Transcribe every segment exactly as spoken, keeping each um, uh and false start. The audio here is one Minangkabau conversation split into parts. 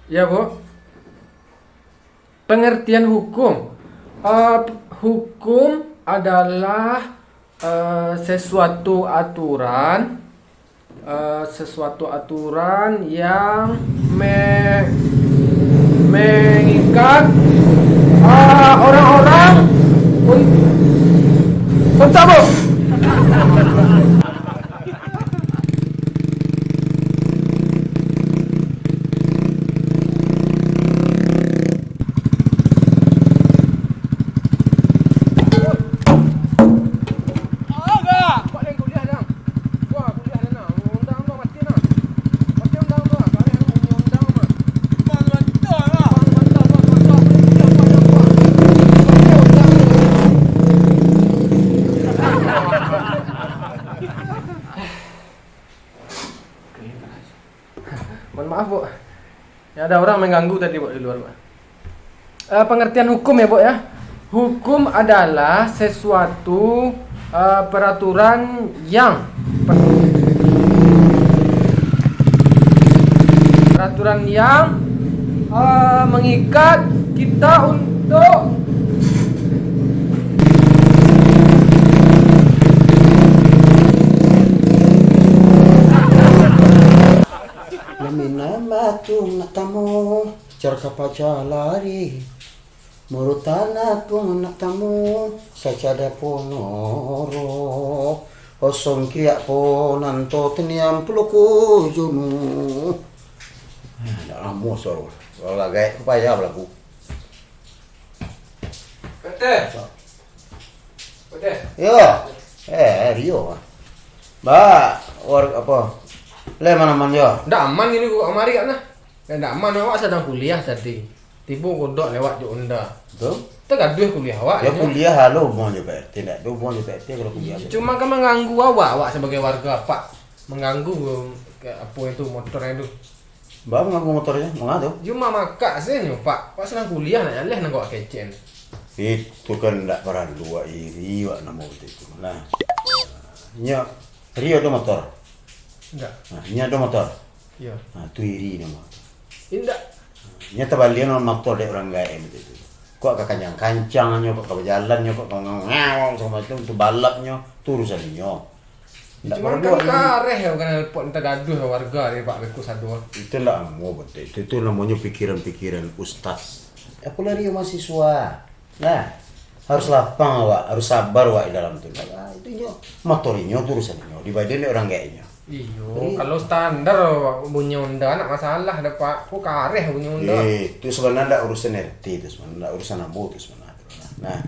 Ya, Bu. Pengertian hukum. Eh, hukum adalah, eh, sesuatu aturan, eh, sesuatu aturan yang me-, mengikat, eh, orang-orang un-, untuk, Bu. Mohon maaf, Bu. Ya, ada orang mengganggu tadi, Bu, di luar, Bu. Eh, pengertian hukum ya, Bu, ya. Hukum adalah sesuatu, eh, peraturan yang, peraturan yang, eh, mengikat kita untuk Lamina matu nak tamu, jar ka paja lari. Murutana pun nak tamu, sacada pun noro. Osong kiak pun nanto teniam peluku junu. Ah, nak lamo suaro. Kalau lagaik tu payah balagu. Kate. Kate. Yo. Eh, Rio. Ba, war-, apo? Lai aman-aman jo? Ndak aman ini gua kamari kan nah. Ndak aman, awak sadang kuliah tadi. Tibo Godok lewat jo Honda. Tu? Tagaduah kuliah awak. Ya, kuliah alo hubungan jo Pak R T, ndak ado hubungan jo Pak R T kalau kuliah. Cuma kan mangganggu awak, awak sabagai warga, Pak. Mangganggu ke apo itu motor itu. Ba mangganggu motornyo, manga tu? Cuma makak se nyo, Pak. Awak sadang kuliah nak jaleh nang awak kecek. Itu kan ndak paralu awak iri, awak namo itu. Nah. Nyo Rio ado motor. Indak. Nah, inyo ado motor. Iyo. Nah, tu iri namo tu. Indak. Inyo tabalian motor dek urang gaek tu. Kok ka kancang-kancang nyo, kok ka bajalan nyo, kok ka ngawang samo tu, tu balap nyo, tu urusan inyo. Indak paralu kan awak iri. Kareh yo, kan repot, tagaduah warga dek Pak Beko sado. Itu ndak namo, Pak. Itu, itu namonyo pikiran-pikiran ustaz. Apo lah Rio mahasiswa. Nah, harus lapang awak, harus sabar awak di dalam tu. Nah, itu inyo, motor inyo tu urusan inyo, dibayar dek urang gaek inyo. Iyo, kalau standar bunyi Honda ndak masalah dah, Pak. Kok kareh bunyi Honda? Eh, tu sabananyo ndak urusan R T tu, sabananyo ndak urusan ambo tu sabananyo. Nah.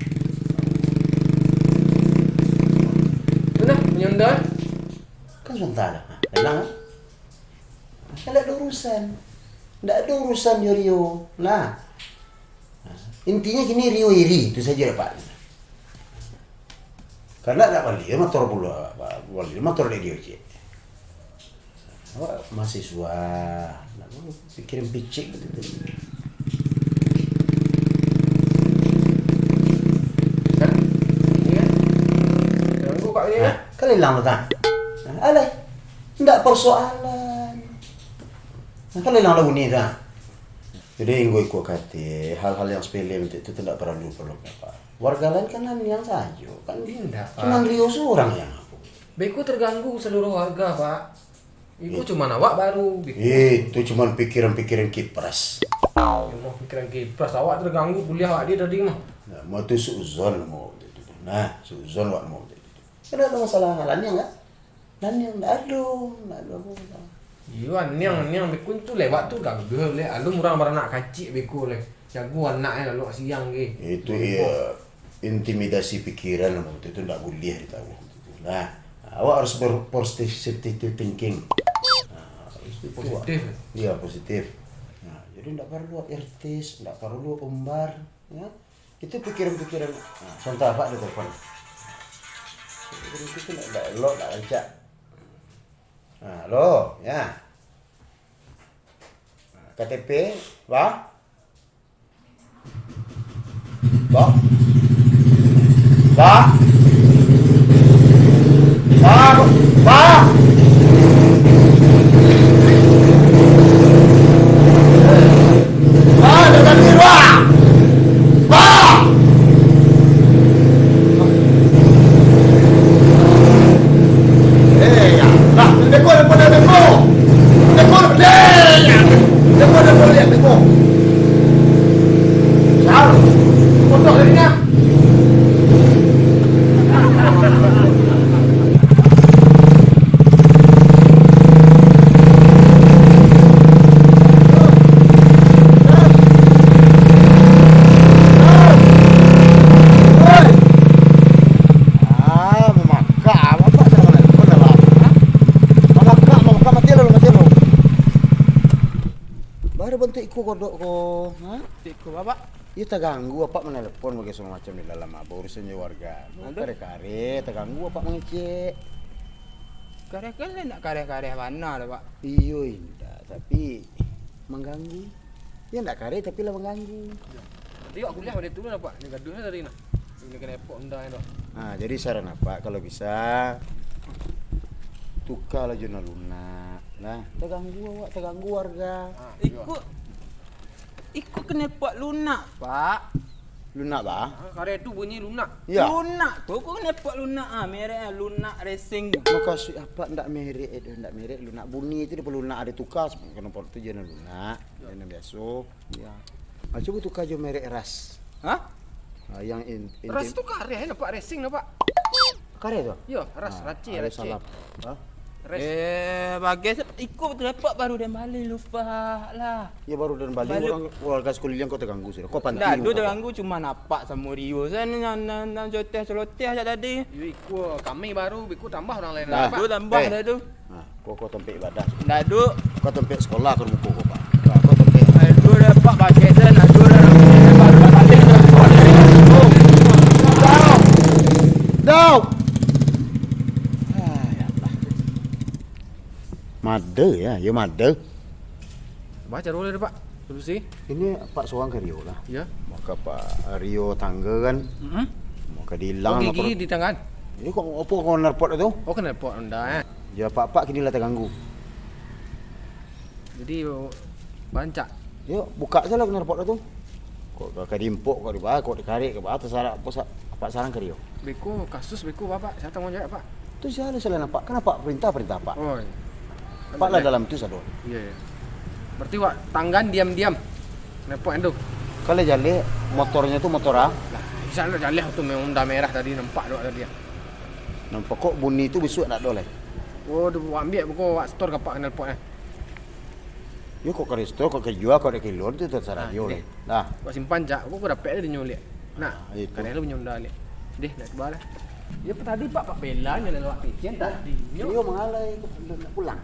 Tu nah, bunyi Honda. Kan sabanta lah. Nah, tenang, ah. Kan ndak ado urusan. Ndak ado urusan jo Rio. Nah. Nah, intinyo kini Rio iri, itu sajo lah, Pak. Karano ndak bali motor pulo, Pak. Bali motor dek Rio ciek. Awak mahasiswa, ndak mau pikiran picik gitu. Hah? Ini kan? Ganggu, Pak, ini kan? Hah? Kan ilang tu, tah? Nah, alah. Ndak persoalan. Nah, kan ilang lagu ni, tah? Jadi, inggo iko kate, hal-hal yang sepele macam itu tu ndak paralu, paralu apa. Warga lain kan aniang sajo, kan? Indak, Pak. Cuman Rio surang yang apa. Beko terganggu seluruh warga, Pak. Iko cuman awak baru, beko. Itu cuman pikiran-pikiran kipras. Cuma pikiran kipras, awak terganggu kuliah awak dia tadi mah. Nah, mau tu suuzon mau tu. Nah, suuzon awak mau tu. Kan ndak ado masalah, lah aniang kan? Aniang ndak ado, ndak ado apo-apo. Iyo, aniang, aniang beko tu lewat tu gagah leh. Alun urang baranak kacik beko leh. Jago anaknyo lalu siang ge. Itu iyo, intimidasi pikiran lah, itu, itu ndak buliah ditahu. Nah, awak harus ber-, positive thinking. Nah, harus itu, Wak. Positif. Iyo, positif. Nah, jadi ndak paralu artis, ndak paralu umbar, yo. Itu pikiran-pikiran. Nah, sabanta, Pak, ado telepon. Pikiran itu ndak, ndak elok, ndak rancak. Nah, halo, yo. Nah, K T P, Pak? Pak? Pak? Pak? Pak? Ado bantuak iko kodok ko, ha? Iko, Bapak? Iyo, taganggu apak manelepon bagai sagalo macam di dalam, apo urusan jo warga. Aduh. Kareh-kareh, taganggu apak mangecek. Kareh-kareh, ndak kareh-kareh bana doh, Pak. Iyo, indak, tapi mangganggu. Yo, ndak kareh, tapi lah mangganggu. Tadi awak kuliah pada turun apak? Ni gaduah tadi nah. Ini kena epok undang tu. Ha, jadi saran apak, kalau bisa, tukarlah jo nan lunak. Nah, taganggu awak, taganggu warga. Ha, iyo. Iko, iko knalpot lunak, Pak. Lunak, bah? Ha, kareh tu bunyi lunak. Yo. Lunak tu, ko knalpot lunak, ah, merek, ah, Lunak Racing. Makasuik apak ndak merek, eh, ndak merek, lunak bunyi tu, dia perlu lunak, ado tuka, knalpot tu jo nan lunak, jo nan biaso. Yo. Ah, cubo tuka jo merek Ras. Hah? Ah, yang in-, Ras inti- tu kareh, nampak racing nampak. Kareh tu? Yo, Ras, Ah, Race, ada Race. Salah. Hah? Ras. Eh, bagai se-, iko tu nampak baru den bali, lupa lah. Yo, baru den bali, Baru orang warga sekeliling kau terganggu sudah. Kau panti Ndak, dulu tu, Pak. Terganggu cuma nampak samo Rio saja nan, nan, nan celoteh-celoteh aja tadi. Yo, iko kami baru, iko tambah orang lain Dah. lah, Pak. Tu tambah Eh. dah tu. Ha, ko, ko tampek ibadah. Ndak ado. Ko tampek sekolah ko muko ko, Pak. Ha, ko tampek. Aduh dah, Pak, pakai dah, aduh dah. Dau! Ah, ya Allah. Mada ya, yo mada. Baca dulu deh, Pak. Solusi? Ini Pak sorang ka Rio lah. Ya. Maka Pak Rio tangga kan. Mm-mm. Maka diilang Oh, gigi motor. Di tangan? Ini kok apa kau knalpot tu? Oh, knalpot Honda, eh. Ya, Pak-pak kini lah terganggu. Jadi, rancak? Yo, buka salah knalpot tu. Kok ka, ka diimpok, kok di bawah, kok dikarek, ka bawah, terserah apa sa-, Pak sorang ka Rio. Beko, kasus beko, Bapak. Siapa tanggung jawab, Pak? Tu salah, salah nampak. Kan apak perintah, perintah apak. Oh, iya. Apak lah dalam tu sado. Iya, iya. Berarti wak tanggan diam-diam. Nepok tu. Kalau jaleh, motornya tu motor ah. Lah, bisa lo jaleh tu memang Honda merah tadi nampak dek tadi. Nampak kok bunyi tu besok nak ado lai. Oh, tu wak ambiak beko wak setor ka apak knalpot eh. Yo, kok ka resto, kok ka jua, kok dek kilon tu terserah Ah, Rio deh. Lai. Nah. Kok simpan cak, kok, kok dapek dek nyo liak. Nah, Ah, itu. Kareh lu punyo Honda liak. Deh, nak cuba lah. Yo, tadi Pak, Pak Bela nyo lewat pikian tadi. Nyo. Rio mangalai, nak pulang.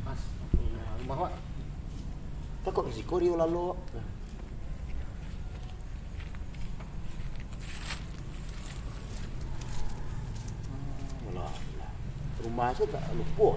Mas, rumah awak. Takut risiko Rio lalok. Alah, alah. Rumah saya tak lupa.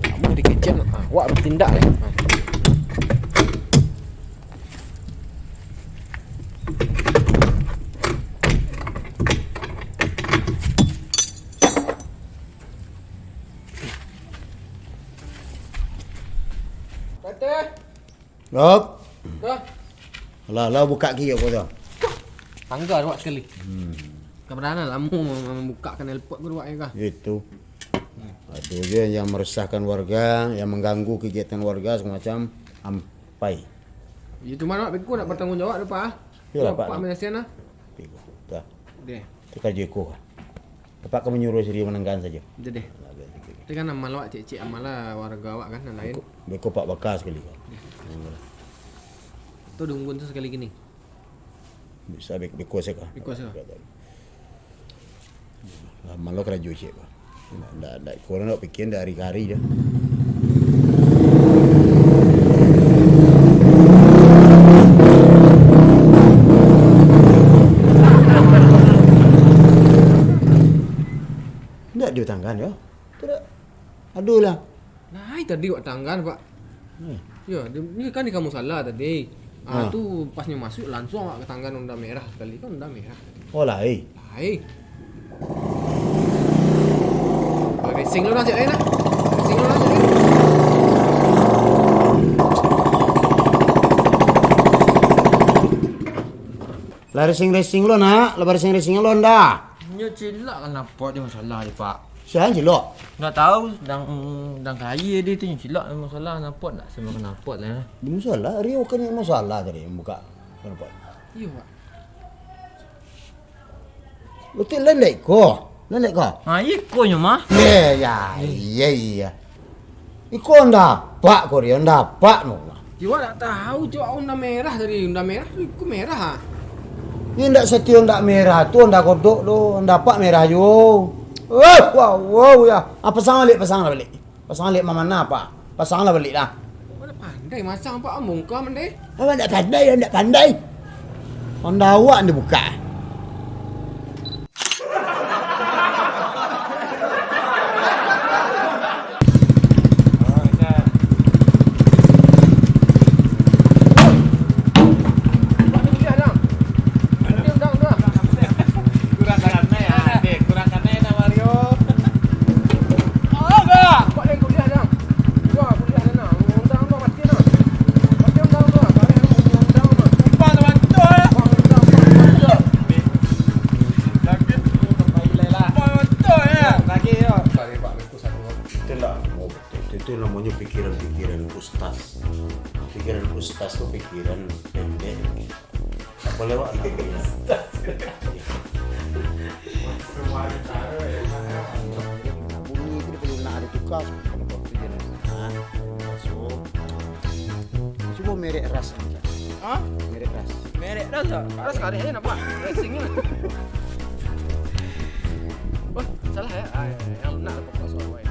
Kamu dikecekan, ah, awak bertindak lai. Kata. Lop. Kah? Lah, lah buka ki apa tu? Tangga awak sekali. Hmm. Kau pernah lamo mambuka knalpot ko awak yo kah? Itu. Ado je yang meresahkan warga, yang mengganggu kegiatan warga segalo macam, ampai. Yo, cuma awak beko nak bertanggung jawab tu, Pak. Yo lah, Pak. Pak menyelesaikan lah. Beko. Dah. Deh. Itu kerja ko. Apak ka manyuruah si Rio mananggan sajo. Itu deh. Lah, biar gitu. Itu kan amal awak, cek-cek amal lah warga awak kan, nan lain. Beko, beko Pak baka sekali ko. Deh. Hmm. Tu dunggun tu sekali gini. Bisa bek-, beko sajo. Beko sajo. Lah, malah karajo ciek, Pak. Ndak, ndak, ndak, kurang ndak pikiran dari hari dah. Ndak dibatangkan, yo. Tidak. Aduh lah. Nah, tadi wak tanggan, Pak. Hmm. Yo, di, ni kan di kamu salah tadi. Ah, Ah. tu pas nyo masuk, langsung awak ka tanggan Honda merah sekali, kan Honda merah. Oh, lai. Lai. Racing lo lah, cek lain lah. Racing lo lah, cek lain. Lah racing-racing lo, nak. Lah racing-racing lo, ndak. Nyo cilak kan lapor di masalah je, Pak. Sia cilok? Ndak tahu, dang, dang kaye dia tu cilok, masalah napot ndak sama napot lah. Di musola, Rio kan yang musola tadi yang buka. Kenapa? Iyo, Pak. Betul lah, ndak iko. Lah ndak iko. Ha, iko nyo mah. Iya, iya, iya, iya. Iko ndak apak ko dia, ndak apak no. Jiwa ndak tahu, Cok, Honda merah tadi, Honda merah tu iko merah, ah. Ini ndak setia, ndak merah tu, ndak kodok tu, ndak apak merah jo. Eh, wow, wow, ya. Ah, pasang balik, pasang balik. Pasang balik mamana, Pak? Pasanglah balik lah. Awak ndak pandai masang, Pak, bongkar mandeh. Awak ndak pandai, ndak pandai. Honda awak ndak buka. Kurang kanai, ah, deh, kurang kanai dah, Mario. Alah, Kak. Buat yang kuliah dah. Wah, kuliah dah, nah. Undang tu mati dah. Mati undang tu, ah. Kalian undang tu, ah. Sumpah tak bantu, eh. Wah, undang, undang, undang. Sakit tu, sampai ilai lah. Sumpah tak bantu, eh. Lagi, yo. Cari Pak Minggu satu. Itu lah, itu, itu namanya pikiran-pikiran ustaz. Pikiran ustaz tu pikiran pendek. Apa lewat? Bunyi tu dia perlu nak ada tukar. Kalau kau tu dia nak. Ha? So, cuba merek ras aja. Ha? Merek ras. Merek ras tak? Ras karet aja nampak. Racing ni. Wah, salah ya? Ah, ya, ya. Yang lunak lah pokok suara.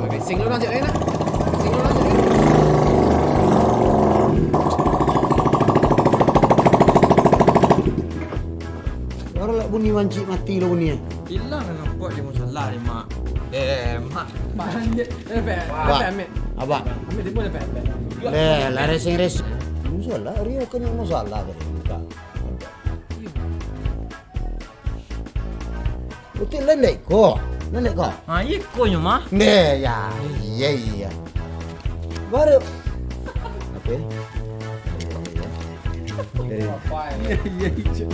Oke, sing lu lanjut lain lah. Sing lu lanjut lain. Orang lah bunyi mancik mati lah bunyi, eh. Hilang lah nampak di musola ni, Mak. Eh, Mak. Mak, lanjut. Eh, Pak. Abak. Pak, Mak. Abak. Ambil timbul, Pak. Leh, lah racing, racing. Musola, Rio kan yang musola tadi. Buka. Iya. Utik lah ndak iko. Lah ndak iko. Ha, iko nyo mah. Nde, ya. Iya, iya. Baru. Apa? Iya, iya. Dari. Iya, iya, iya.